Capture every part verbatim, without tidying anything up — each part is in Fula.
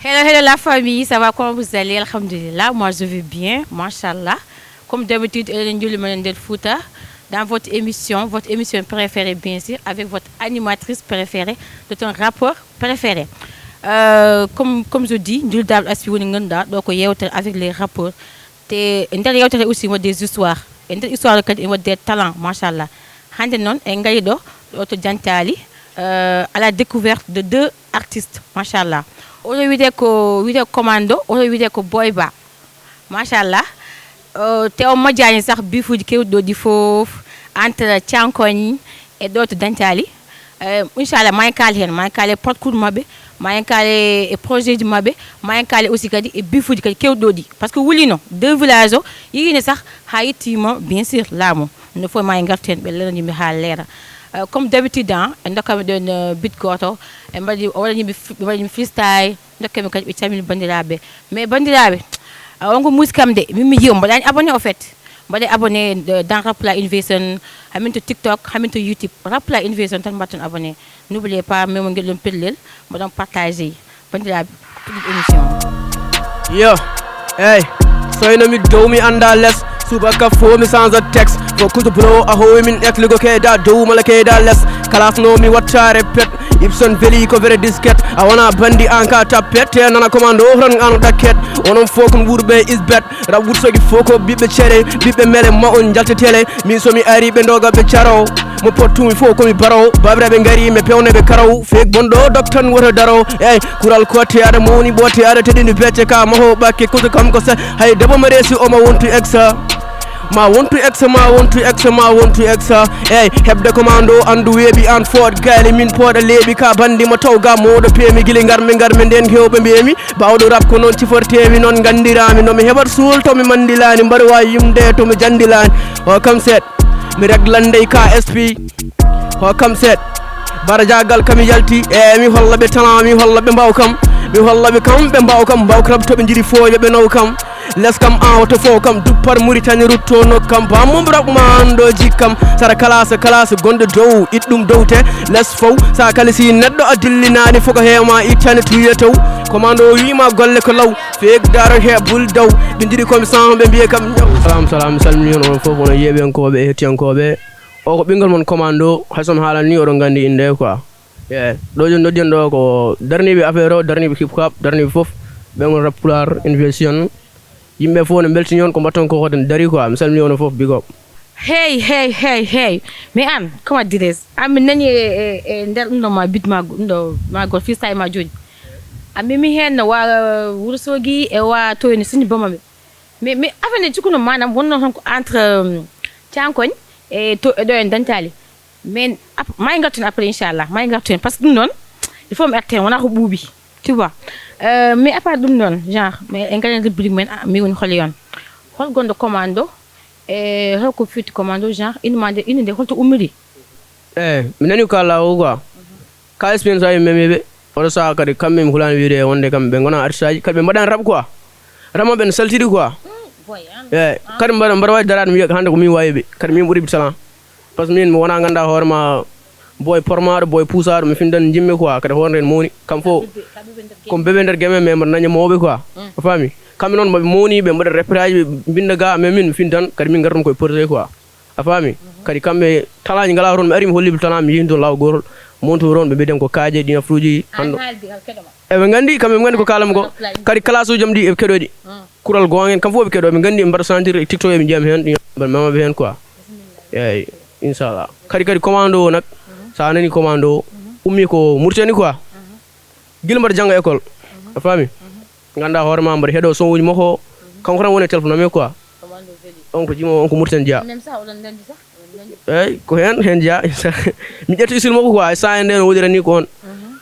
Hello, hello la famille, ça va, comment vous allez? Alhamdulillah, moi je vais bien, machallah. Comme d'habitude, Ellen Ndioulimane Del Fouta, dans votre émission, votre émission préférée bien sûr, avec votre animatrice préférée, de ton rappeur préféré. Euh, comme, comme je dis, Ndioulidaɓe Aspi woni ganduɗa ɗo ko yewtere avec les rappeurs. Te e nder yewtere aussi wadde des histoires. E nder histoire kadi ene wadde talent, machallah. Hande noon en ngari ɗo, ɗo to Jantali, euh, à la découverte de deux artistes, machallah. Oɗo wiyde ko wiyde commando, oɗo wiyde ko boy ba, machallah. Euh, te o majjani sah bifuuji kewɗi ɗo ɗi fof, entre Cankoñ e ɗo to Dañtaali. Euh, inchallah ma en kaali heen, ma en kaali e parcours maɓɓe, ma en kaali e projet ji maɓɓe, ma en kaali aussi kadi e bifuuji kadi kewɗi ɗo ɗi, par ce que wulino deux village o yiyiino sah ha yettiima bien sûr laamu. No fof ma en ngartu heen ɓe leeran yimɓe ha leera. Euh, comme d'habitude, hein, en dokkami ɗon euh, bit gooto, en mbaɗi o waɗani yimɓe ɓe mbaɗani yimɓe freestyle. Dokke mi kadi ɓe calmini banndiraaɓe. Mais banndiraaɓe, on ko muusi kam de, min mi yiyo mbaɗani abonné au fait. Mbaɗe abonné euh, dans Rapula Innovation, hamin to TikTok, hamin to YouTube. Rapula Innovation tan mbaɗton abonné. N'oubliez pas même ngel ɗon pellel, mbaɗon partagé. Banndiraaɓe, puɗɗiɗo émission. Yo, ey, soyno mi dow mi annda les. Subaka fo mi sanza tex. Focus bro a howi min ex ligo keyda dow mala keyda les. Kalasno mi watta repet. Ibson veli ko vere disket. A wona bandi an ka tappet te nana commando ran an dakket. Onon fo kun wurɓe is bet. Rab wutsogi fo ko ɓiɓɓe cere ɓiɓɓe mele ma on jaltetele. Min somi ari ɓe doga ɓe caro. Mo pottumi fo komi baro. Babiraɓe ngari me pewne ɓe karaw. Fek bonɗo dok tan woto daro. Ey, kural kotte aɗa mawni ɓotte aɗa teɗini becce ka maho ɓakke kuto kam ko se. Hay debbo ma resi oma wontu exa. Ma wontu exa ma wontu exa ma wontu exa. Ey, heɓde commando andu weeɓi an fooɗ gaali min pooɗa leeɓi ka bandi mo taw ga mawɗo peemi gili ngarmi ngarmi nden hewɓe mbiyemi. Bawɗo rap ko noon cifortemi noon gandirami nomi heɓat suul tomi mandilani mbaɗa wawi yumde tomi jandilani. O kam seeɗ. Mi reglande ka sp. Ho kam seeɗ. Bara jagal kam yalti e mi holla ɓe talent mi holla ɓe mbaw kam. Mi holla ɓe kam ɓe mbaw kam mbaw kam to ɓe jiri fo yo ɓe naw kam. Les kam an oto fo kam duppar muritani rutto nok kam bamum rab ma anɗo jik kam. Sara kalasa kalasa gonɗo dow iɗɗum dowte. Les fow sa kalisi neɗɗo a dillinani foko hema ittani tuye tow. Commando wima golle ko law. Feek daro he bul daw. Ɓe jiri komi san ɓe mbiye kam ñaw. Salam salam mi salmini on on fof onon yeeɓiyankoɓe e hettiyankoɓe. O ko ɓinngol mon commando hay somi haalani ni oɗon nganndi innde quoi. E ɗo joni noddi en ɗo ko darniiɓe affaire o darniiɓe hip hop darniiɓe fof. Ɓenngol rap pulaar innovation. Yimɓe fof no mbeltini on ko mbatton ko hoɗen dari quoi mi salmini onon fof big up. Hey hey hey hey. Mais an comment dirais an mi nani e e- e nder ɗum ɗo ma bit ma ɗum ɗo ma gol freestyle ma joni. A memi heen no wa Wourossogui e wa to ene sini boma ɓe. Mais mais affaire nde cikkuno manam wonno tan ko entre euh, Cankoñ e to e ɗo en Dañtaali. Mais ap- ma en ngartu heen après inchallah ma en ngartu heen par ce que ɗum noon il faut mi arta heen wona ko ɓuuɓi. Tu vois. Euh, mais à part ɗum noon genre mais en gaɗen rubrique men ah, mi woni holi on. Hol gonɗo commando e holko firti commando genre inde ma nde inde nde holto ummiri? Eyi, mi nanii ko kaalɗaa ko quoi. Kaalis ɓeen so a memi ɓe, oɗo sahaa kadi kamɓe mi hulaani wiyde wonde kamɓe ɓe ngonaa artistaaji, kadi ɓe mbaɗaani rap quoi. Rap maɓɓe ne saltiri quoi. Eyi, kadi mbaɗa mbaɗa waawi daraade mi wiya hannde ko miin waawi ɓe, kadi miin ɓuri ɓe talent. Par ce que miin mi wonaa ngannduɗaa hoore ma boy pormaaɗo, boy puusaaɗo, mi fintan njimmi quoi, kadi hoore nde mawni. Kam fof ko bébé nder game mais mbaɗa naña mawɓe quoi. A faami? Kamɓe noon maɓe mawni ɓe mbaɗa repérage ɓe mbinda ga mais min mi fintan kadi min ngartan koye projet quoi. A faami? Kadi kamɓe talaaji ngalaa toon mi ari mi holliiɓe talaa mi yehi toon laaw gootol montu toon ɓe mbiɗen ko kaaje ɗi nafruuji hannde. Eɓe nganndi kamɓe ɓe nganndi ko kaalam ko kadi kalasuuji am ɗi eɓe keɗoɗi. Kural goonga en kam fof ɓe keɗo ɓe nganndi ɓe mbaɗa sentir e tiktok eɓe njiyam heen ɗi mbaɗa memaɓe heen quoi. Eeyi, inchallah. Kadi kadi commando o nak so a nani commando o ummi ko murtani quoi. Gila mbaɗa jannga école. A faami? Ngannduɗaa hoore ma mbaɗa heɗo son uji makko. Kanko tan woni e téléphone am quoi. On ko jimo on ko murten jeya. Eeyi ko heen heen jeya. Mi ƴetti isil makko quoi sa en nde no woɗira ni ko on.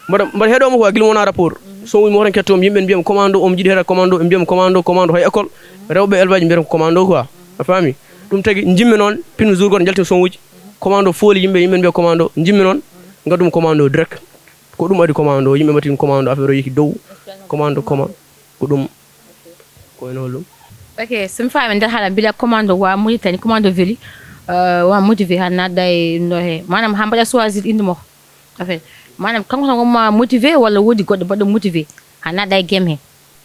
Mbaɗa mbaɗa heɗo mo quoi gila wona rapport. Son uji makko tan ketto mi yimɓe mbiyam commando omo jiɗi heɗa commando ɓe mbiyam commando commando hay école. Rewɓe élevage mbiyata ko commando quoi. A faami? Ɗum tagi jimmi noon pinmi jour goto jaltin son uji. Commando fooli yimɓe yimɓe mbiya commando jimmi noon. Ngadumi commando direct. Ko ɗum adi commando yimɓe mbaɗi ɗum commando affaire o yiki dow. Commando commando ko ɗum. Ko ene holɗum. Ok, so mi faami nder haala mbiɗa commando wa Mauritanie commando veli euh, wa motivé ha naatɗa e ɗum ɗo he maanaam ha mbaɗa choisir inde makko. Affaire maanaam kanko tan wonma motivé walla woodi goɗɗo mbaɗɗo motivé? A naɗa e game he.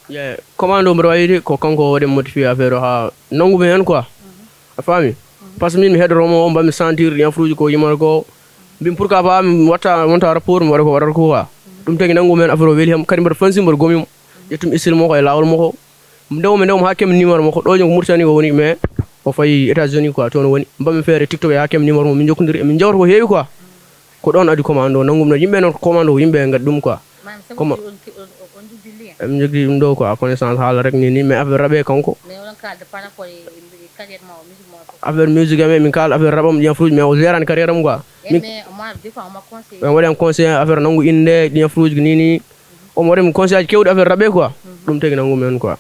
Yeah. Commando mboɗo wayde ko kanko waɗi modifié affaire o ha nangumi hen quoi. A faami? Parce que min mi heɗotomo o mbaɗmi sentir ɗi afruji ko yimata ko. Mbimi pourquoi pas mi watta wonta rapport mi waɗa ko waɗata ko quoi. Ɗum tagi nangumi hen affaire o weli ham kadi mboɗo fansi mboɗo gomi mo. Ƴettumi style makko e lawol makko. Ndewmi ndewmi ha kemi numéro makko ɗo jom ko Mauritanie o woni mais o fayi États-Unis quoi toon o woni. Mbaɗmi feere TikTok e ha kemi numéro mo min jokkodiri emin jawta ko heewi quoi. Ko ɗon adi commando nangum no yimɓe noon ko commando ko yimɓe gadi ɗum quoi. Comment emin jogui ɗum ɗo quoi connaissance haala rek ni ni mais affaire raɓe kanko. Affaire musique am emin kaala affaire raɓam ɗiyan fruji mais o gérani carrière am quoi. Min waɗi am conseil affaire nangu inde ɗiyan fruji ni ni. Omo waɗi am conseil aji kewɗi affaire raɓe quoi. Ɗum tagi nangu men quoi.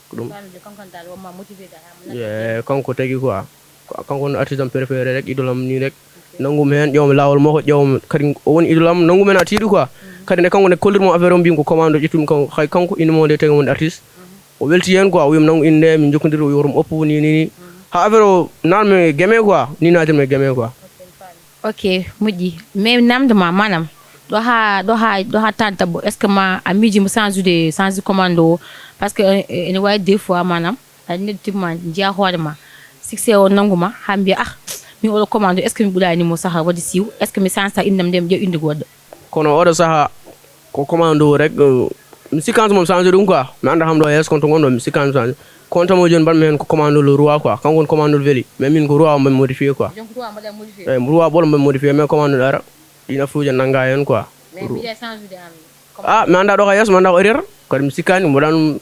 Ko ɗum. Kanko tagi quoi. Kanko woni artiste am préféré rek idole am ni rek. Nangumi hen ƴewmi lawol makko ƴewmi kadi o woni idole am nangumi hen a tiiɗi quoi. Kadi nde kanko nde kollirmo affaire o mbimi ko commando ƴettumi kanko hay kanko inde mo nde tagi woni artiste. O welti hen quoi o wimi nangu inde min jokkodiri o yorum oppu ni ni ni. Ha affaire o nanmi game quoi ni natirmi game quoi. Ok, moƴƴi. Mais namdo ma manam ɗo ha ɗo ha ɗo ha tan dabbo est ce que ma a miiji mo change de change commando o? Parce que ene wawi des fois manam aɗa neɗɗo timma jeeya hoore ma succès o nangu ma ha mbiya ah min oɗo commando est ce que mi ɓuurani mo saaha waɗi siiw est ce que mi change ta indam nde mi ƴeew inde goɗɗo? Kono oɗo saaha ko commando rek mi sikkanta mo mi change ɗum quoi mi anda hamɗo yeeso kon to gonɗo mi sikkanta mi change. Kono tamo joni mbaɗmi hen ko commando le roi quoi kanko woni commando le veli mais min ko roi o mbaɗmi modifié quoi. Eyi roi ɓolo mbaɗmi modifié mais commando le ara. Ɗin afruji en nanga hen quoi. Ah mi anda ɗo ka yeeso mi anda ko erreur kadi mi sikkani mi waɗani ɗum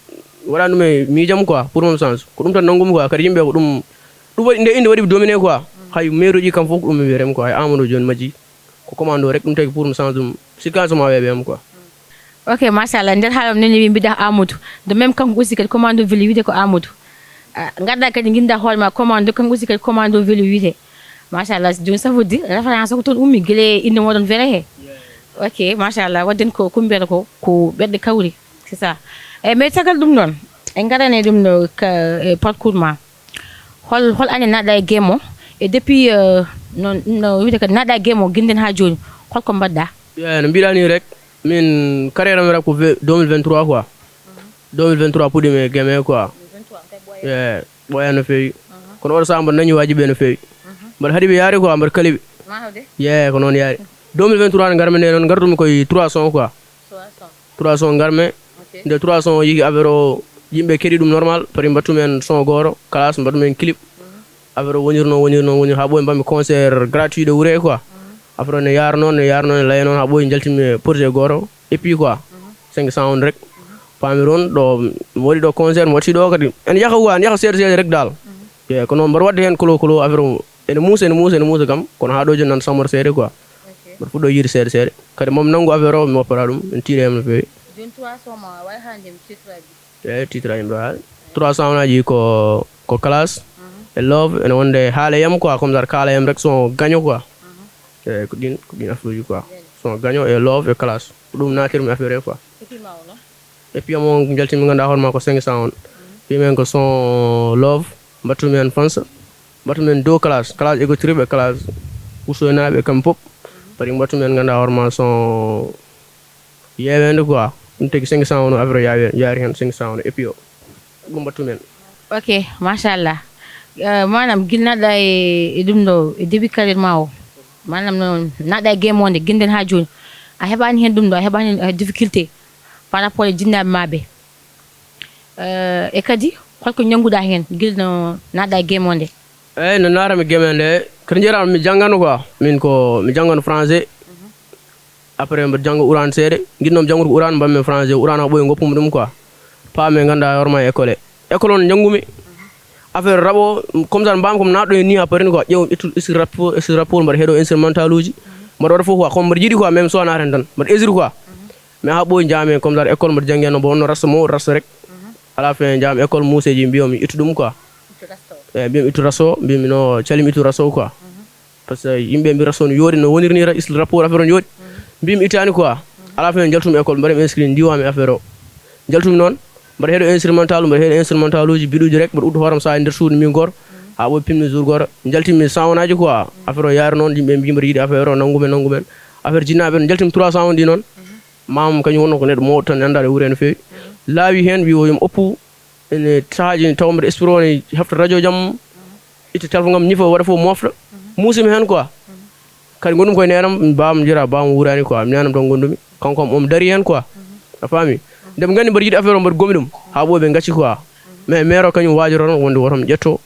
waɗani ɗum e miijam quoi pour mon change ko ɗum tan nangumi quoi kadi yimɓe ko ɗum. Ɗum waɗi nde inde waɗi dominé quoi. Hay mairuji kam fof ko ɗum mi wiyata mi quoi hay amadou joni majji. Ko commando rek ɗum tagi pour mi change ɗum sikkani soma weeɓe am quoi. Ok machallah nder haala nani wi mbiɗa amadou de même kanko aussi kadi commando veli wiyde ko amadou. Gadda kadi guinda hoore ma commando kanko aussi kadi commando veli wiyde. Machallah joni ça veut dire référence o ko toon ummi guila inde moɗon vere he. Ok machallah wadden ko kumbiyata ko ko ɓerɗe kawri. C'est ça. Eyyi mais caggal ɗum noon en garani ɗum ɗo ka e parcours ma. Hol hol année naɗɗa e game o? E depuis euh, noon no wiyete kadi naɗɗa e game o guinden ha joni holko mbaɗɗa? Eyi no mbiɗa ni rek min carrière am rek ko deux mille vingt-trois quoi. Deux mille vingt-trois puɗɗimi e game he quoi. Eyi ɓooya no feewi. Kono oɗo saha mboɗo nañi waji ɓe no feewi. Mboɗo haɗi ɓe yaari quoi mboɗo kaliɓe. Eyi ko noon yaari. Deux mille vingt-trois ne garmi nde noon gartumi koye trois cents quoi. Trois cents garme. Nde trois cents o yiki affaire o yimɓe keɗi ɗum normal pari mbattumi hen son goro classe mbattumi hen clip. Affaire o woniri noon woniri noon woniri ha ɓooyi mbaɗmi concert gratuit ɗo wuure quoi. Affaire o ne yaara noon ne yaara noon ne laya noon ha ɓooyi jaltimi projet goro. Epi quoi. Cinq cents on rek. Pami toon ɗo mi waɗi ɗo concert mi watti ɗo kadi ene yaka quoi ene yaka seeɗa seeɗa rek dal. Ye ko noon mbaɗa wadde hen kolo kolo affaire o ene muusa ene muusa ene muusa kam kono ha ɗo joni nan samor seeɗa quoi. Mboɗo fuɗɗo yiide seeɗa seeɗa kadi moom nanngu affaire o mi woppata ɗum en tiiɗe hem no feewi. Joni trois cent ma wawi haalde mi titraji. Eyi titraji mbaɗa haali trois cent on aji ko ko classe e love ene wonde haala yam quoi comme ça kaala yam rek son gaño quoi. Eyi ko ɗin ko ɗin affaire uji quoi son gaño e love e classe ko ɗum natirmi affaire e quoi. Epi ma o noon. E piyam on jaltimi ganduɗa hoore ma ko cinq cent on. Piyamen ko son love mbattumi hen fansa. Mbattumi hen deux classe classe égotrip e classe usoynaɓe kamɓe pop. Pari mbattumi hen ganduɗa hoore ma son yewede quoi. Ɗum tagi cinq cent on affaire yawi yaari hen cinq cent on epi o. Ɗum mbattumi hen. Ok machallah. Manam guila naɗɗa e ɗum ɗo e début carrière ma o. Manam no naɗɗa e game o nde guinden ha joni. A heɓani hen ɗum ɗo a heɓani hen difficulté. Par rapport e jinnaɓe ma ɓe. E kadi holko ñannguɗa heen gila no naatɗa e game o nde? Eeyi no naatami game nde kadi njeeram mi janngano quoi min ko mi janngano français. Après mboɗo jannga quraan seeɗa njiɗnoomi janngude ko quraan mbaɗmi français quraan haa ɓooyi ngoppumi ɗum quoi. Paami ngannduɗaa hoore ma e école he école o no njanngumi. Affaire rap o comme ça mbawmi komi naatɗo heen ni haa parini quoi ƴeew ƴettu esti rapport esti rapport mbaɗa heɗo instrumental uji. Mbaɗa waɗa fof quoi comme mbaɗa yiɗi quoi même so a naatani tan mbaɗa hésir quoi. Mais haa ɓooyi njaami comme ça école mbaɗa janngi no mbo wonno rasta mo rasta rek. À la fin njaami école muuseeji mbiyoomi ittu ɗum quoi. Eyi mbiyoomi ittu rasto mbiymi no calimi ittu rasto quoi. Parce que yimɓe mbi rasto no yooɗi no woniri ni rapport affaire o no yooɗi. Mbimi ittani quoi. À la fin njaltumi école mbaɗami inscrit ndiwami affaire o. Njaltumi noon mbaɗa heɗo instrumental mbaɗa heɗo instrumental uji biɗuji rek mbaɗa uddu hooram sa e nder suudu min goto. Ha ɓooyi pimmi jour goto njaltimi sawonaji quoi. Affaire o yaari noon yimɓe mbi mbaɗa yiiɗi affaire o nanggumen nanggumen. Affaire jinnaɓe no njaltimi trois cent on ɗi noon. Maamam kañum wonno ko neɗɗo mawɗo tan, anndaa ɗo wuro heen no feewi. Laawi heen, wi o yomi oppu, ene sahaaji ene tawa mbeɗa espiro ne hefta radio jam, itta téléphone ngam ñifa, waɗa fof mofta. Muusimi heen quoi. Kadi ngonɗum koye neenam, baabam jira, baabam wuuraani quoi, mi neenam tan ngonɗumi. Kanko am omo dari heen quoi. A faami? Nde ɓe nganndi mbaɗa yiɗi affaire o, mbaɗa gomi ɗum. Haa ɓooyi ɓe ngacci quoi. Mais maire o kañum waajoro tan wonde woto mi ƴetto.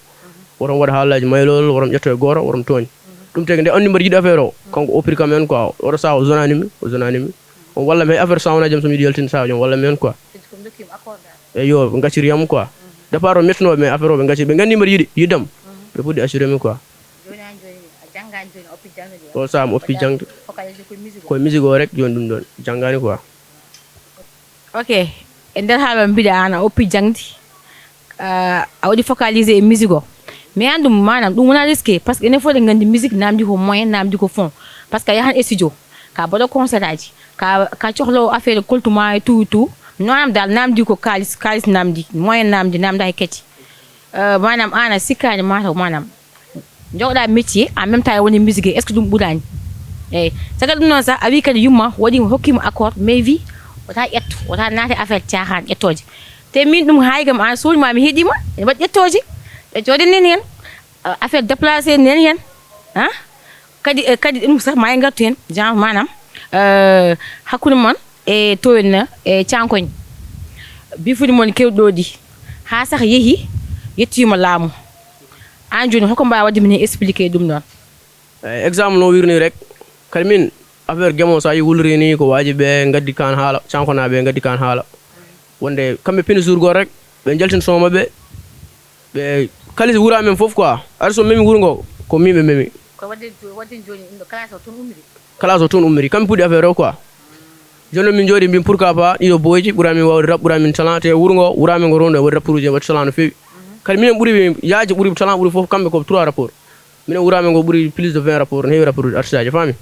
Woto mi waɗa haalaaji maylol, woto mi ƴetto e gooto, woto mi tooñ. Ɗum tagi nde anndi mbaɗa yiɗi affaire o, kanko o opiri kam heen quoi. Oɗo sahaa o zonaani mi, o zonaani mi. On walla mi hay affaire sawnaaji am so mi yiɗi yaltinde sahaa, on walla mi heen quoi. Eyo, ɓe ngacciri yam quoi. Départ o mettunoo, mais affaire o ɓe ngacci. Ɓe nganndi mbaɗa yiɗi, yiɗam. Ɓe puɗɗi assuré mi quoi. Jooni an jooni, a janngaani jooni, a oppi jaŋde de. O sahaa mi oppi jaŋde. Focaliser koye musique o. Koye musique o rek, jooni ɗum ɗoon. Janngaani quoi. Ok, e nder haala mbiɗa aan a oppi jaŋde, ah, a waɗi focaliser e musique o. Mais aan ɗum, maanaam, ɗum wonaa risqué, parce que enen fof eɗen nganndi musique naamndi ko moyen, naamndi ko fond. Parce que a yahan e studio, ka mbaɗa concert aji, ka, ka cohlo affaire koltu ma e tout, tout. Maanaam daal naamndi ko kaalis, kaalis naamndi, moyen naamndi, naamndaaki kecce. Euh, maanaam aan a sikkaani mataw, maanaam, jogɗaa métier, en même temps e woni musique, est ce que ɗum ɓuraani? Eyi, caggal ɗum noon sah, a wii kadi yumma waɗi mo, hokkii mo accord, mais wii, wota ƴettu, wota naate affaire caaxaan ƴettooje. Te min ɗum haayi kam, aan suudu ma mi heɗii ma, ene waɗi ƴettooje, ƴettooje nen heen, euh, affaire déplacé nen heen, ah? Kadi, eh, kadi ɗum sah ma en ngartu heen, genre maanaam, euh, hakkunde mon e Towen e Cankoñ. Bifuɗi mon kewɗi ɗo ɗi, haa sah yehi, yettiima laamu. Aan jooni, hoko mbaawa waɗde min heen expliqué ɗum ɗoon? Eh, exemple no wirni rek, kadi min, affaire gemo, so a yi wulri ni, ko waaji ɓe ngaddi kaan haala, Cankonaaɓe ngaddi kaan haala. Wonde kamɓe pini jour goo rek, ɓe njaltin son maɓɓe, ɓe kalis wura men fof quoi. Ari so memi wuro ngo, ko min ɓe memi. Ko waɗde jo-, waɗde jooni, ɗum ɗo classe o toon ummiri? Classe o toon ummiri. Kamɓe puɗɗi affaire o quoi. Jooni noon min njooɗi, mbin pourquoi pas, ɗiɗo boyji ɓura min waawde rap, ɓura min talent, te wuro ngo, wura men ngo ronɗo e waɗi rapport uji, e waɗi talent no feewi. Kadi minen ɓuri yaaji, ɓuri talent, ɓuri fof, kamɓe ko trois rapport. Minen wura men ngo ɓuri plus de vingt rapport, no heewi rapport uji artiste aji, a faami?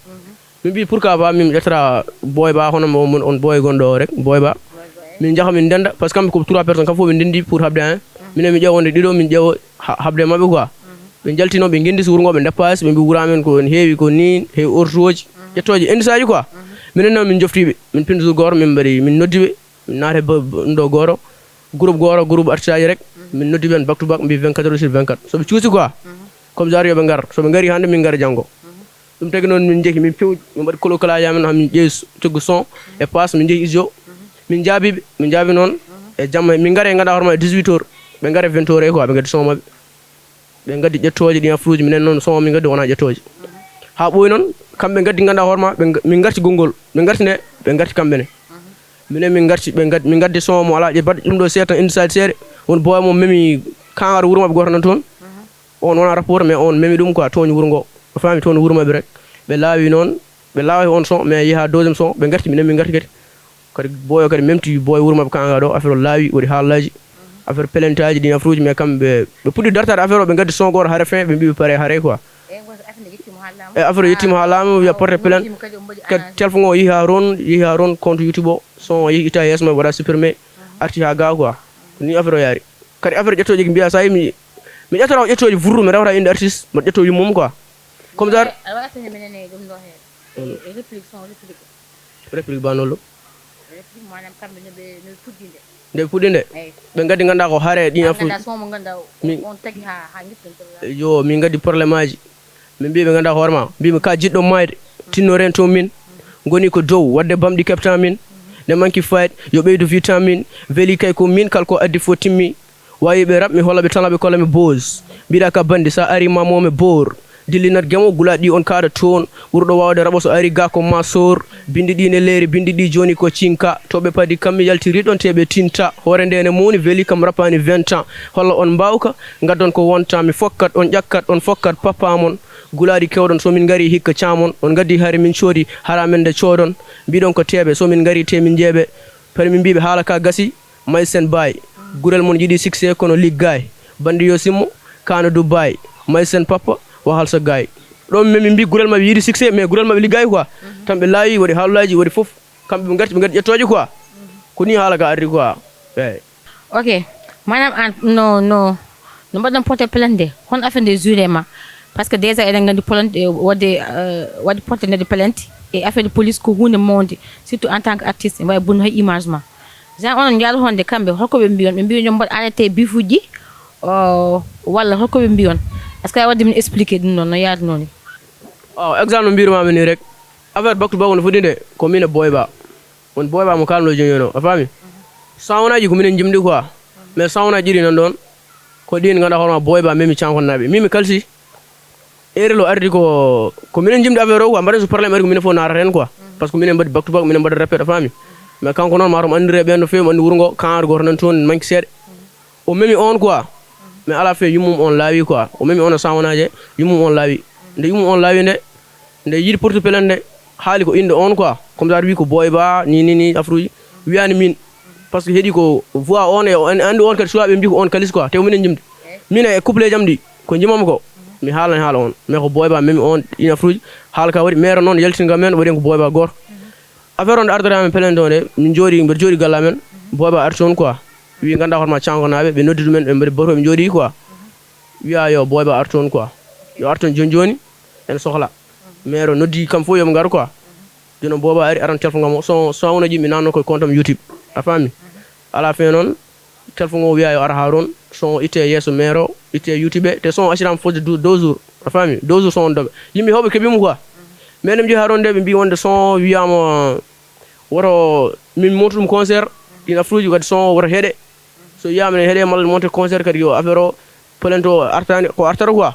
Min mbi pourquoi pas min mi ƴettata boy ba, hono mo mon on boy gonɗo o rek, boy ba. Min njaha min ndenda, parce que kamɓe ko trois personnes, kamɓe fof ɓe ndendi pour haɓde en. Minen mi ƴeewa wonde ɗiɗo, min ƴeewa ha-, haɓde maɓɓe quoi. Ɓe njaltino, ɓe ngendi so wuro ngo, ɓe ndeppa, ɓe mbi wura men ko ne heewi, ko ni, heewi ortoji, ƴettooji, indice aji quoi. Minen noon min joftiɓe, min pin jour goto, min mbaɗi, min noddi ɓe, min naati ba, ba, ɗo goto, groupe goto, groupe artiste aji rek, min noddi ɓe back to back, mbi vingt-quatre heures sur vingt-quatre. So ɓe cuusi quoi, comme genre yo ɓe ngar. So ɓe ngari hannde, min ngara janngo. Ɗum tagi noon min njehi, min pewji, min mbaɗi kolo kalaaji amen, haa min ƴeewi s-, coggu son e passe, min njehi studio. Min njaabiɓe, min njaabi noon e jamma, min ngari e ngannduɗaa hoore ma e dix-huit heures, ɓe ngari e vingt heures e quoi, ɓe ngaddi son maɓɓe. Ɓe ngaddi ƴettooje ɗi en fruuji, minen noon son min ngaddi wonaa ƴettooje. Haa ɓooyi noon, kamɓe ngaddi ngannduɗaa hoore ma, ɓe nga-, min ngarti gonngol, ɓe ngarti nde, ɓe ngarti kamɓe ne. Minen min ngarti, ɓe ngaddi, min ngaddi son mo alaa ƴe baɗ-, ɗum ɗo seeɗa tan, indi saji seeɗa, won boy mo memi kaŋar wuro maɓɓe gooto nan toon. On wona rapport, mais on memi ɗum quoi, tooñi wuro ngo. A faami, tooñi wuro maɓɓe rek. Ɓe laawi noon, ɓe laawi on son, mais yehi haa deuxième son, ɓe ngarti, minen min ngarti kadi. Kadi boy o kadi memti, boy wuro maɓɓe kaŋŋa ɗo, affaire o laawi, waɗi haalaaji. Affaire plainte aji ɗi, affaire uji, mais kamɓe ɓe, ɓe puɗɗi dartaade affaire o, ɓe ngaddi son gooto hare fin, ɓe mbi ɓe pare hare quoi. E affaire o yettiima haa laamu, wiya porte plainte. Kadi téléphone o yehi haa ron, yehi haa ron compte YouTube o, son o yehi itta yeeso maɓɓe, waɗa supprimé, arti haa ga quoi. Ko ni affaire o yaari. Kadi affaire ƴettooje ki mbiya, so a yi mi, mi ƴettata ko ƴettooje vurru, mi rewata innde artiste, mbaɗa ƴettoo yummum quoi. Comme ça. Aɗa waɗa sene menen e ɗum ɗo he. E, e réplique, son réplique. Réplique ba nollo. Réplique, maanaam kamɓe no ɓe, no ɓe puɗɗi nde. Nde ɓe puɗɗi nde? Eyi. Ɓe ngaddi ngannduɗaa ko hare ɗin affaire. Ngannduɗaa son mo ngannduɗaa o, on tagi haa, haa njetton. Yo, min ngaddi problème aji. Min mbi ɓe ngannduɗaa hoore ma. Mbimi ka jiɗɗo maayde. Tinno rento min. Ngoni ko dow, waɗde bamɗi kepta min. Ne manki fayde, yo ɓeydu vitamine. Veli kay ko min, kal ko addi fof timmi. Wawiɓe rap, mi holla ɓe talent, ɓe kolla mi buzz. Mbiɗa ka bandi, sa ari ma mo mi bor. Dillinat gemo, gula ɗi on kaɗa toon. Ɓurɗo wawde raɓo so ari ga ko ma sor. Bindi ɗi ne leeri, bindi ɗi joni ko cinka. To ɓe padi kam mi yaltiri ɗon te ɓe tinta. Hoore nde ne moni veli kam rapani vingt ans. Holla on mbawka, ngaddon ko wonta, mi fokkat, on ƴakkat, on fokkat papa mon. Gulaɗi kewɗon, so min ngari hikka camon. On gaddi hari min coodi, hara men nde coodon. Mbiɗon ko teeɓe, so min ngari te min jeeɓe. Pari min mbiɓe haala ka gasi. Maysen Baay, gurel mon yiɗi succès kono liggaay. Bandi yo simmo, kaana Dubaay. Maysen Pappa, wahal so gaay. Ɗon min min mbi gurel maɓɓe yiɗi succès, mais gurel maɓɓe liggaay quoi. Tan ɓe laawi, waɗi haalulaaji, waɗi fof. Kamɓe ɓe ngarti, ɓe ngarti ƴettooje quoi. Ko ni haala ka arri quoi. Eeyi. Ok. Maanaam aan no, no, no mbaɗɗon porté plainte nde? Hon affaire nde juré ma? Parce que déjà eɗen nganndi plainte, eh, waɗde, eh, waɗde porté nde plainte. E affaire de police ko hunde mawnde, surtout en tant que artiste, ɓe mbawi bonnude hay image ma. Genre onon njaada honde kamɓe, holko ɓe mbiyon? Ɓe mbiyon yo mbaɗ arrêté biffuji, o, walla holko ɓe mbiyon? Est-ce que a waɗi min expliqué ɗum noon no yaadunoo ni? Waaw, exemple no mbirmaami ni rek, affaire baktu bako no foti nde ko min e Boy Ba. Won Boy Ba mo kalno joni no, a faami? Sawnaji ko minen jimdi quoi. Mais sawnaji ɗiɗi nan ɗon ko ɗin ngannduɗaa hoorema Boy Ba memi cankonnaaɓe. Min mi kalsi. Erlo ardi ko ko minen jimdi affaire o quoi, mbaɗen so problème ari ko minen fof naatata heen quoi. Parce que minen mbaɗi baktu bako, minen mbaɗa répète, a faami? Mais kanko noon matam anndire ɓen no feewi, mo anndi wuro ngo, kan ari gooto nan toon manki seeɗa. O memi on quoi. Mais ala fe yummum on laawi quoi. O memi on e sawnaaje, yummum on laawi. Nde yummum on laawi nde, nde yiɗi porte plainte nde, haali ko innde on quoi. Comme ça wi ko Boy Ba, ni, ni, ni, afruji. Wiyani min. Parce que heɗi ko voix on e, en anndi on kadi suwaaɓe mbi ko on kalis quoi. Te o minen jimdi. Min e couple jam ɗi, ko jimam ko. Mi haalan haala on. Mais ko Boy Ba memi on, ɗin afruji. Haala ka waɗi maire noon yaltin kam men, waɗi ko Boy Ba gooto. Affaire on nde ardata men plainte o nde, min jooɗi, mbeɗa jooɗi galla men. Boy Ba arti on quoi. Wi ngannduɗaa hoorema cankonaaɓe, ɓe noddi ɗumen, ɓe mbaɗi bato, ɓe jooɗi quoi. Wiya yo Boy Ba ar toon quoi. Yo ar toon joni joni, en sohla. Maire o noddi kam fof yoɓe ngar quoi. Joni o Boy Ba ari, aran téléphone ngam o, son, son wona ƴimmi nanno koye compte am YouTube. A faami? Ala fin noon, téléphone o wiya yo ar ha toon, son o itte yeeso maire o, itte YouTube, te son o accirama fodde deux jours. A faami? Deux jours son on doga. Yimɓe hewɓe keeɓi mo quoi. Mais eɗen jeeyi ha toon nde ɓe mbi wonde son wiyama woto min montu ɗum concert, ɗin afruji kadi son woto heeɗe. So wiyama ne heeɗe malla monte concert kadi yo affaire o plainte o artani ko artata quoi.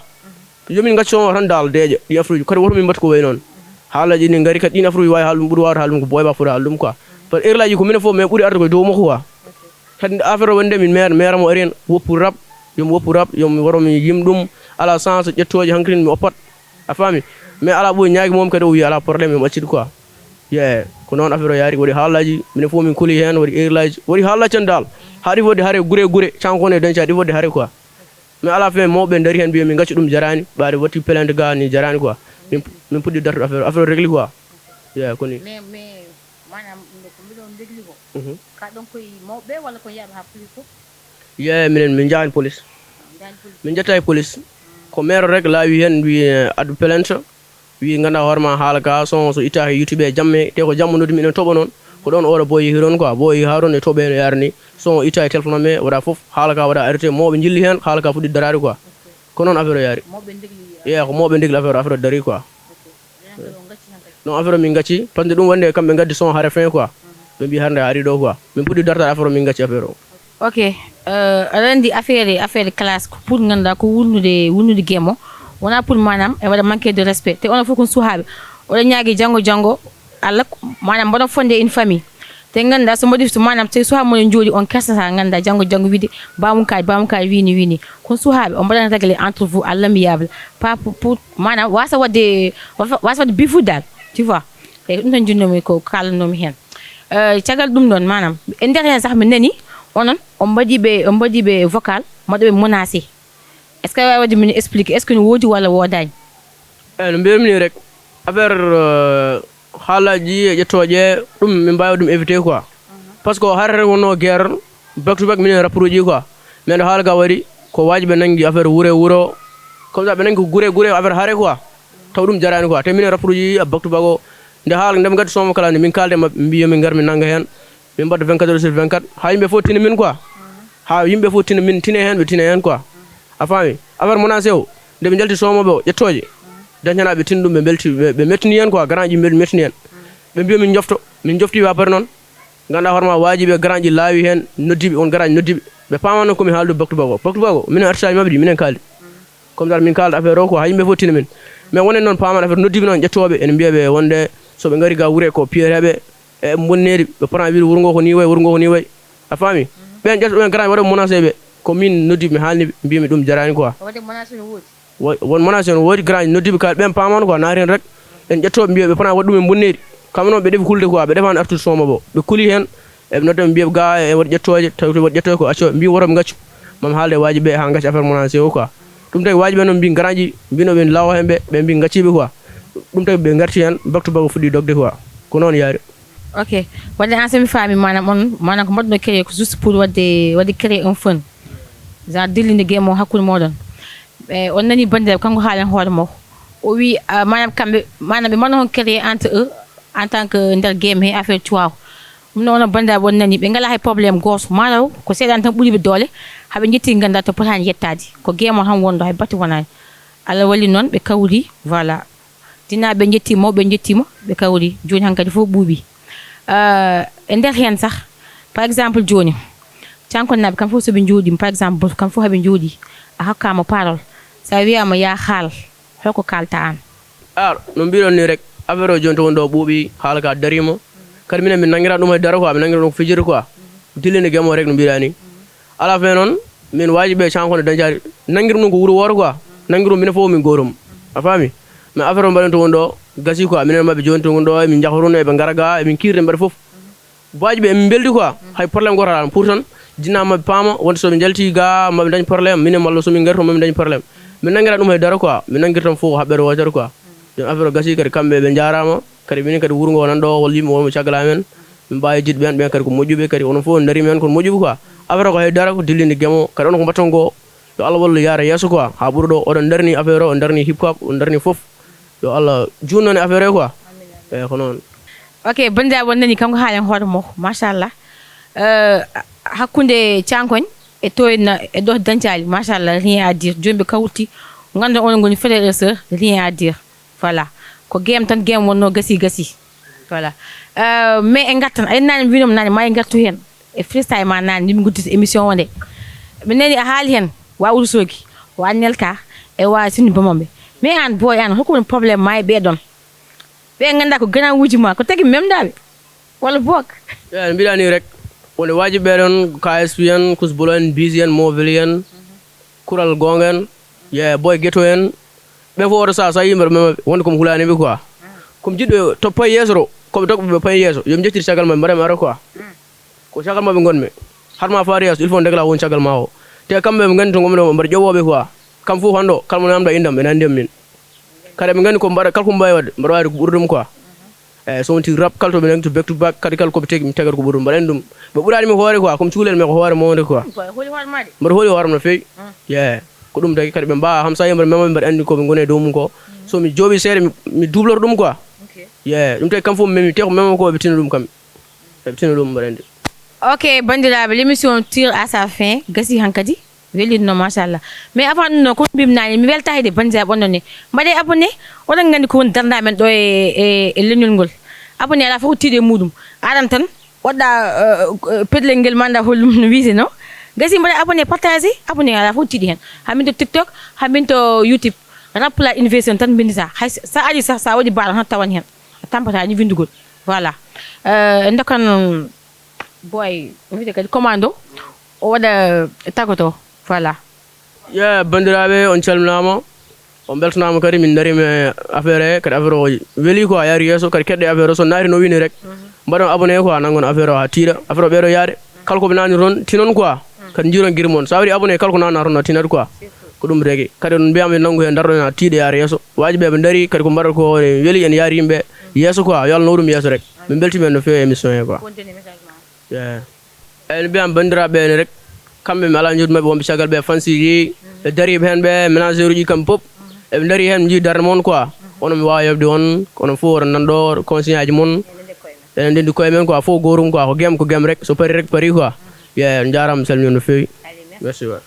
Yomin gaccu on tan dal deeƴa ɗi afruji kadi woto min mbattu ko way noon. Haalaji ɗi ngari kadi ɗin afruji wawi haala ɗum ɓuuri wawde haala ɗum ko Boy Ba foti haala ɗum quoi. Par ce que erlaji ko minen fof mais ɓuuri arde koye dow makko quoi. Kadi affaire o wonde min maire maire mo ari hen woppu rap, yomi woppu rap, yomi woro mi yim ɗum, ala sens ƴettoji hankadi mi oppat. A faami? Mais ala ɓoy ñaagi mom kadi o wi ala problème yomi accit quoi. Ye ko noon affaire o yaari, waɗi haalaji, minen fof min kuli hen, waɗi erlaji, waɗi haalaji tan dal. Haɗi fodde hare gure gure, cankone dañca ɗi fodde hare quoi. Mais ala fin mawɓe dari hen mbiya min gacci ɗum jarani, ɓaade watti plainte ga ni jarani quoi. Min min puɗɗi dartude affaire, affaire o régli quoi. Ye ko ni. Mais mais maanaam ɗum ɗo ko mbiɗon régli ko, ka ɗon koye mawɓe walla ko yaaɓe ha police fof? Ye minen min jahan police. Min jetta e police. Ko maire rek laawi hen wi addu plainte. Wi ngannduɗaa hoorema haala ka son so itta he YouTube e jamme te ko jamma noddi minen toɓa noon. Ko ɗon oɗo boy yehi toon quoi, boy yehi ha toon e toɓe no yarani. Son o itta e téléphone am e waɗa fof, haala ka waɗa arrêté, mawɓe jilli hen, haala ka fuɗɗi daraade quoi. Ko noon affaire o yaari. Mawɓe degli. Ye ko mawɓe degli affaire o, affaire o dari quoi. Non, affaire o min gacci, parce que ɗum wonde kamɓe gaddi son hare fin quoi. Ɓe mbi hande ari ɗo quoi. Min puɗɗi dartaade affaire o min gacci affaire o. Ok, aɗa anndi affaire affaire classe ko pour ngannduɗaa ko wulnude wulnude gemo, wona pour maanaam e waɗa manque de respect, te onon fof kon suhaaɓe. Oɗon ñaagi janngo janngo Allah, maanaam mboɗon fonde une famille. Te ngannduɗaa so mbaɗi so maanaam tawi suhaaɓe mon jooɗi on kersata, ngannduɗaa janngo janngo wiide bamum kaaj bamum kaaj wini wini. Kon suhaaɓe on mbaɗana réglé entre vous à l'amiable, pas pour pour maanaam wasa waɗde wasa waɗde bifu dal, tu vois. Eyi ko ɗum tan njinnoomi ko kaalanomi heen. Caggal ɗum ɗoon maanaam e nder heen sah mi nani onon on mbaɗi ɓe on mbaɗi ɓe vocal mbaɗa ɓe menacé. Est ce que a wawi waɗde min explique, est ce que no woodi walla woodaani? Eyi no mbiyatmi ni rek, affaire haalaji e ƴettooje ɗum min mbaawi ɗum évité quoi. Parce que hare tan wonno guerre back to back minen rapport uji quoi. Mais ɗo haala ga waɗi ko waaji ɓe nanngi affaire wuro e wuro, comme ça ɓe nanngi ko gure e gure affaire hare quoi. Taw ɗum jaraani quoi, te minen rapport uji back to back o nde haala nde ɓe ngaddi somo kala nde min kaalde maɓɓe mbi yomin ngar min nannga heen. Min mbaɗa vingt-quatre heures sur vingt-quatre ha yimɓe fof tina min quoi. Ha yimɓe fof tina min tine heen ɓe tine heen quoi. A faami? Affaire menacé o nde ɓe njalti somoɓe o ƴettooje, dañtana ɓe tin ɗum ɓe belti ɓe mettini heen quoi, grand ji mettini heen. Ɓe mbiya min jofto, min jofti wa bari noon. Ngannduɗaa hoorema waaji ɓe grand ji laawi heen, noddiɓe on grand ji noddiɓe. Ɓe paama noon komi haaldu back to back o, back to back o minen artiste aji maɓɓe ɗi minen kaali. Comme ça min kaalda affaire o quoi, ha yimɓe fof tina min. Mais wonen noon paaman affaire noddiɓe noon ƴettooɓe ene mbiya ɓe wonde so ɓe ngari ga wure ko piyeteɓe e bonneri, ɓe pota wiide wuro ngo ko ni way, wuro ngo ko ni way. A faami? Ɓen ƴetta ɗumen grand waɗa menacé ɓe, ko min noddiɓe mi haalniɓe mbimi ɗum jarani quoi. Waɗde menacé no woodi. Won menacé no woodi, grand noddiɓe kala ɓen paamano quoi, naati hen rek. En ƴettoɓe mbiya ɓe pota waɗ ɗum e bonneri. Kamɓe noon ɓe ɗefi hulde quoi, ɓe ɗefani artude somo bo ɓe kuli hen. Eɓe nodda ɓe mbiya ɓe ga e waɗi ƴettoje, tawi to waɗi ƴettoje ko acco mbi woto ɓe gaccu. Mami haalde waaji ɓe ha gacca affaire menacé o quoi. Ɗum tawi waaji ɓe noon mbi grand ji mbino ɓe lawo hen ɓe ɓe mbi gacciɓe quoi. Ɗum tawi ɓe garti hen back to back fuɗɗi dogde quoi. Ko noon yaari. Ok, wadde an somi faami manam on manam ko mbaɗno créé ko juste pour wadde wadde créé un fun, genre dillinde game o hakkude moɗon. E on nani bandiraɓe kanko haalen hoore makko, o wi manam kamɓe manam ɓe mbaɗno hon créé entre eux. En tant que nder game he affaire cuwaaw. Ɗum noon, onon banndiraaɓe, on nani, ɓe ngalaa hay problème gooto. Maaro ko seeɗa tan ɓuri ɓe doole, haa ɓe njetti nganndaa to potaani yettaade. Ko game o tan wonɗo, hay batte wonaani. Allah walli noon, ɓe kawri, voilà. Dinaa ɓe njettii, mawɓe njettiima, ɓe kawri. Jooni hankadi fof ɓuuɓi. Euh, e nder heen sah, par exemple, jooni, Cankonnaaɓe kam fof, so ɓe njooɗiima, par exemple, kam fof haɓe njooɗii, a hokkaama parole, so a wiyaama yaa haal, holko kaalta aan? Ar, no mbiɗon ni rek, affaire o jooni to woni ɗo ɓuuɓi, haala ka dariima. Kadi minen min nanngiraa ɗum hay dara quoi, min nanngiraa ɗum ko fijirde quoi. Dillinde game o rek no mbiɗa ni. Ala fen noon, min waaji ɓe Cankonde Dañcaali, nanngirum ɗum ko wuro wooto quoi. Nanngirum minen fof min gootum. A faami? Mais affaire o mbaɗen to woni ɗo, gasi quoi, minen maɓɓe jooni to woni ɗo, emin njaha toon, eɓe ngara ga, emin kiirde mbaɗa fof. Waaji ɓe emin mbeldi quoi, hay problème gooto alaa. Pour tan, dinaa maɓɓe paama, wonde so ɓe njalti ga, maɓe ndañ problème, minen malla so min ngari toon, maɓe ndañ problème. Min nanngiraa ɗum hay dara quoi, min nanngirta ɗum fof ko haɓɓere wootere quoi. Jooni affaire o gasi kadi, kamɓe ɓe njaaraama, kadi minen kadi wuro ngo nan ɗo, walla yimɓe wonɓe caggal amen, min mbaawi jiɗ ɓeen, ɓeen kadi ko moƴƴuɓe, kadi onon fof on ndarii men ko moƴƴuɓe quoi. Affaire o ko hay dara, ko dillinde game o, kadi onon ko mbaɗton ko, yo Allah wallu yaara yeeso quoi, haa ɓura ɗo, oɗon ndarni affaire o, on ndarni hip hop, on ndarni fof. Yo Allah juutnan e affaire o quoi. Eeyi, ko noon. Ok, banndiraaɓe, on nani kanko haalen hoore makko, machallah. Euh, hakkunde Cankoñ e Toyna e ɗo Dañcaali, machallah, rien à dire. Jooni ɓe kawriti, ngannduɗaa onon ngoni frère et sœur, rien à dire. Voilà. Ko game tan, game wonnoo, gasi, gasi. Voilà. Euh, mais en ngartan, aɗa naane mi wiinoma naane, ma en ngartu heen. E freestyle ma naane, min nguddita émission o nde. Mi nani a haali heen, wa Ourossogui, wa Nelka, e wa Sini Bamamɓe. Mais aan, boy, aan, holko woni problème ma e ɓee ɗoon? Ɓe nganndaa ko grand uji ma, ko tagi memdaaɓe? Walla boog? Eeyi, mbiɗa ni rek. Wonde waaji ɓee ɗoon, K S P en, Kus Bolo en, Bisi en, Moveli en, Kural Goonga en, ye Boy Ghetto en. Ɓe fof oto saha, so a yii mbaɗa mema ɓe, wonde ko mi hulaani ɓe quoi. Ko mi jiɗɗo to payi yeeso to, ko ɓe tokko ɓe payi yeeso, yo mi njettir caggal maɓɓe, mbaɗa mi ara quoi. Ko caggal maɓɓe ngonmi. Har ma faade yeeso, il faut ndegla won caggal ma o. Te kamɓe ɓe nganndi to ngonmi ɗo, mbaɗa ƴoɓooɓe quoi. Kam fof hanndo, kala mo namda indam, ɓe nanndi min. Kadi ɓe nganndi ko mbaɗa, kala ko mbawi waɗde, mbaɗa wawi ko ɓuri ɗum quoi. Eeyi, so wonti rap, kala to ɓe nangi to back to back, kadi kala ko ɓe tegi, mi tagata ko ɓuri ɗum, mbaɗa anndi ɗum. Ɓe ɓuraani mi hoore quoi, comme cukalel mi ko hoore mawnde quoi. Mbaɗa hooli hoore ma de? Mbaɗa hooli hoore am no feewi. Ye, ko ɗum tagi kadi ɓe mbaawa ham sa yii mbaɗa mema ɓe mbaɗa anndi ko ɓe ngoni e dow mum ko. So mi jooɓi seeɗa, mi, mi dubloro ɗum quoi. Ye, ɗum tagi kam fof mi memi, te ko mema ko ɓe tina ɗum kam. Ɓe tina ɗum mbaɗa anndi. Ok, banndiraaɓe, l'émission tire à sa fin, gasi hankadi. Welino, machallah. Mais avant ɗum noon, ko mbimi naane, mi weltaaki de, banndiraaɓe, onon ne. Mbaɗee abonné, oɗon nganndi ko woni darnde amen ɗo e, e, e leñol ngol. Abonné alaa fof tiiɗe muɗum. Aran tan, waɗɗa, euh, euh, pedlel ngel ma, nda hollum no wiyetee no. Gasi, mbaɗee abonné, partagé, abonné alaa fof tiiɗe heen. Haa min to TikTok, haa min to YouTube. Rap Pulaar Innovation tan mbinndata. Hay sa ari sah, sa waɗi baɗa tan tawan heen. A tampata ni winndugol. Voilà. Euh, en ndokkan Boy, wiyetee kadi Commando, o waɗa tagoto. Voilà. Ye, banndiraaɓe, on calminaama, on mbeltanaama kadi, min ndariima e affaire he, kadi affaire o weli quoi, yaari yeeso, kadi keɗɗe affaire o, so naati no wini rek. Mbaɗon abonné quoi, nanngon affaire o haa tiiɗa, affaire o ɓeydo yaade. Kala ko ɓe naani toon, tinon quoi, kadi njiiron giri mon. So a waɗi abonné, kala ko naatnaa toon, a tinat quoi. Ko ɗum tagi. Kadi on mbiyaama nanngu heen, ndarɗon haa tiiɗa yaara yeeso. Waaji ɓe ɓe ndarii, kadi ko mbaɗata ko ne weli en yaari yimɓe yeeso quoi, yo Allah naw ɗum yeeso rek. Min mbeltiima heen no feewi émission he quoi. Ye. Eeyi, no mbiyam banndiraaɓe ɓe ne rek, kamɓe mi alaa njoɗɗi maɓɓe wonɓe caggal ɓe, fansiiji, e dariiɓe heen ɓe, ménageur uji kamɓe fof. Eɓe ndarii heen, mi njii darnde mon quoi. Onon mi waawa yoɓde on, onon fof oɗon nan ɗo, conseil aji mon. Eɗen ndenndi koye men quoi, fof gootum quoi, ko game, ko game rek, so pari rek, pari quoi. Ye, on njaaraama, mi salmii on no feewi. Merci waay.